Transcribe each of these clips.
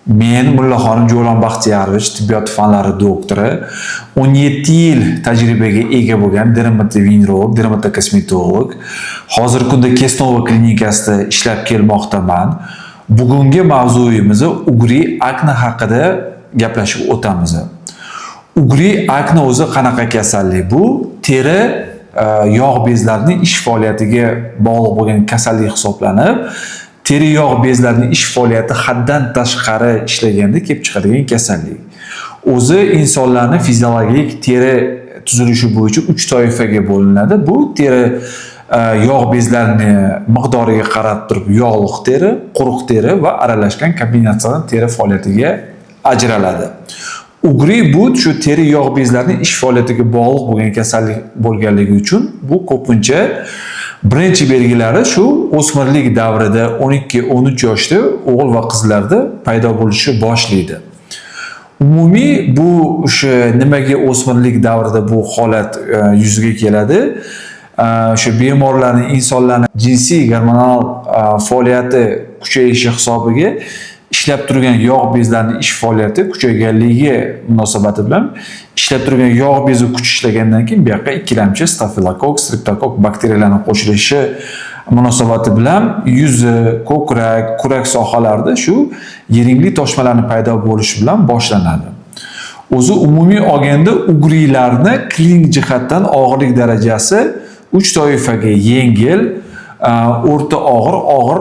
Men Mullaxonim Jo'lon Baxtiyarovich, tibbiyot fanlari doktori, 17 yil tajribaga ega bo'lgan dermatovenerolog, dermatokosmetolog. Hozirgi kunda Kesnova klinikasida ishlab kelmoqdaman. Bugungi mavzuyimiz угри, akna haqida gaplashib o'tamiz. Угри, akna o'zi qanaqa kasallik? Bu teri yog' bezlarining ish faoliyatiga bog'liq bo'lgan kasallik hisoblanib, teri yog' bezlarining ish faoliyati haddan tashqari ishlaganda kelib chiqadigan kasallik. O'zi insonlarni fiziologik teri tuzilishi bo'yicha uch toifaga bo'linadi. Bu teri yog' bezlarini miqdoriga qarab turib yog'liq teri, quruq teri va aralashgan kombinatsiyadan teri faoliyatiga ajraladi. Угри bu shu teri yog' bezlarining ish faoliyatiga bog'liq bo'lgan kasallik bo'lganligi uchun bu ko'pincha birinchi belgilari shu o'smirlik davrida, 12-13 yoshda o'g'il va qizlarda paydo bo'lishi boshlaydi. Umumiy bu o'sha nimaga o'smirlik davrida bu holat yuzaga keladi? O'sha bemorlarning, insonlarning jinsiy gormonal faoliyati kuchayishi hisobiga ishlab turgan yog' bezlarining ish faoliyati kuchayganligi munosabati bilan, ishlab turgan yog' bezi kuch ishlagandan keyin bu yoqqa ikkilamchi stafilokokk, streptokokk bakteriyalarning qo'shilishi munosabati bilan yuzi, ko'krak, kurak sohalarida shu yiringli toshmalarni paydo bo'lishi bilan boshlanadi. O'zi umumiy olganda угри larni klinik jihatdan og'irlik darajasi uch toifaga: yengil, o'rta og'ir, og'ir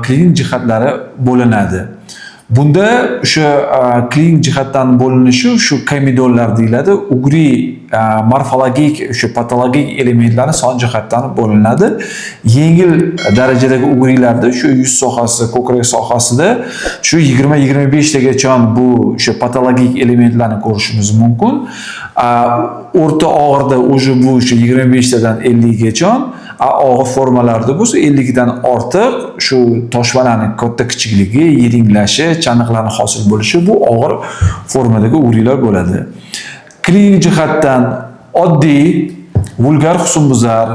klinik jihatlari bo'linadi. Bunda o'sha klinik jihatdan bo'linishi shu komedonlar deyiladi. Угри morfologik, o'sha patologik elementlari son jihatdan bo'linadi. Yengil darajadagi угри larda shu yuz sohasi, ko'krak sohasida shu 20-25 tagacha bu o'sha patologik elementlarni ko'rishimiz mumkin. O'rta og'irda уже bu o'sha 25 tadan 50 gacha, og'ir formalarda bo'lsa 50 dan ortiq shu toshmalarning katta kichikligi, yiringlashi, chaniqlarni hosil bo'lishi, bu og'ir formadagi угри lar bo'ladi. Klinik jihatdan oddiy vulgar husnbuzar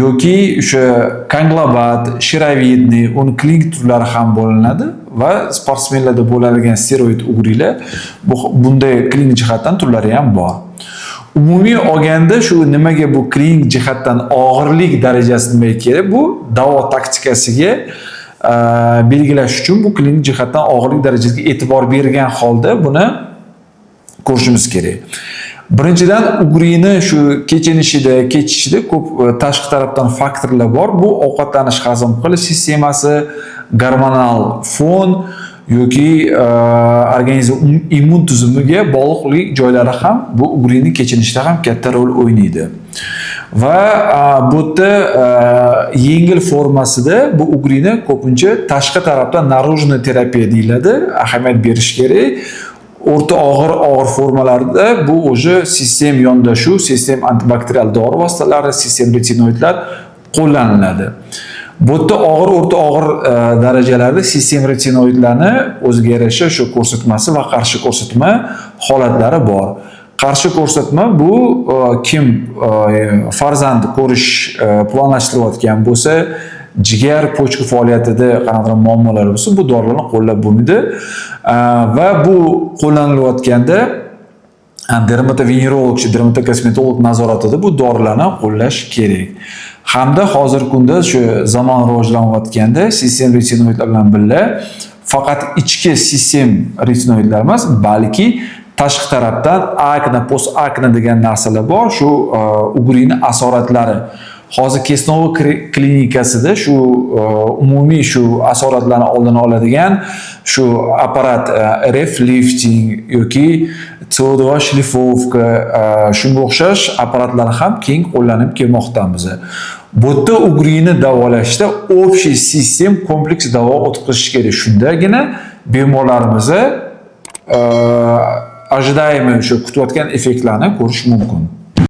yoki o'sha konglobat, шаровидный, uni klinik turlari ham bo'linadi va sportsmenlarda bo'ladigan steroid угри lar, bu bunday klinik jihatdan turlari ham bor. Umumiy olganda shu nimaga bu klinik jihatdan og'irlik darajasi nimaga kerak? Bu davo taktikasiga belgilash uchun bu klinik jihatdan og'irlik darajasiga e'tibor bergan holda buni ko'rishimiz kerak. Birinchidan, угри ni shu kechinishida, kechishida ko'p tashqi tarafdan faktorlar bor. Bu ovqatlanish, hazm qilish sistemasi, gormonal fon yoki organizm immun tizimiga bog'liqlik joylari ham bu угри ni kechinishida ham katta rol o'ynaydi. Va bu yerda yengil formasida bu угри ni ko'pincha tashqi tarafdan наружный terapiya deyiladi, ahamiyat berish kerak. O'rta og'ir, og'ir formalarda bu уже sistem yondashuv, sistem antibakterial dori vositalari, sistem retinoidlar qo'llaniladi. Bu yerda og'ir, o'rta og'ir darajalarda sistem retinoidlarni o'ziga yarasha shu ko'rsatmasi va qarshi ko'rsatma holatlari bor. Qarshi ko'rsatma bu kim farzand ko'rish planlashtirayotgan bo'lsa, jigar, почка faoliyatida qanaqadir muammolar bo'lsa, bu dorilarni qo'llab bo'lmaydi. Va bu qo'llanilayotganda dermatovenerolog, dermatokosmetolog nazoratida bu dorilarni qo'llash kerak. Hamda hozirgi kunda shu zamon rivojlanayotganda sistem retinoidlar bilan birga faqat ichki sistem retinoidlar emas, balki tashqi tarafdan akna, post akna degan narsalar bor, shu угри ni asoratlari. Hozir Kesnova klinikasida shu umumiy shu asoratlarni oldini oladigan shu apparat, RF lifting yoki CO2 шлифовка, shunga o'xshash apparatlarni ham keng qo'llanib kelmoqdamiz. Bu yerda угри ni davolashda общий sistem, kompleks davo o'tkazish kerak. Shundagina bemorlarimizni ожидаемый, o'sha kutayotgan effektlarni ko'rish mumkin.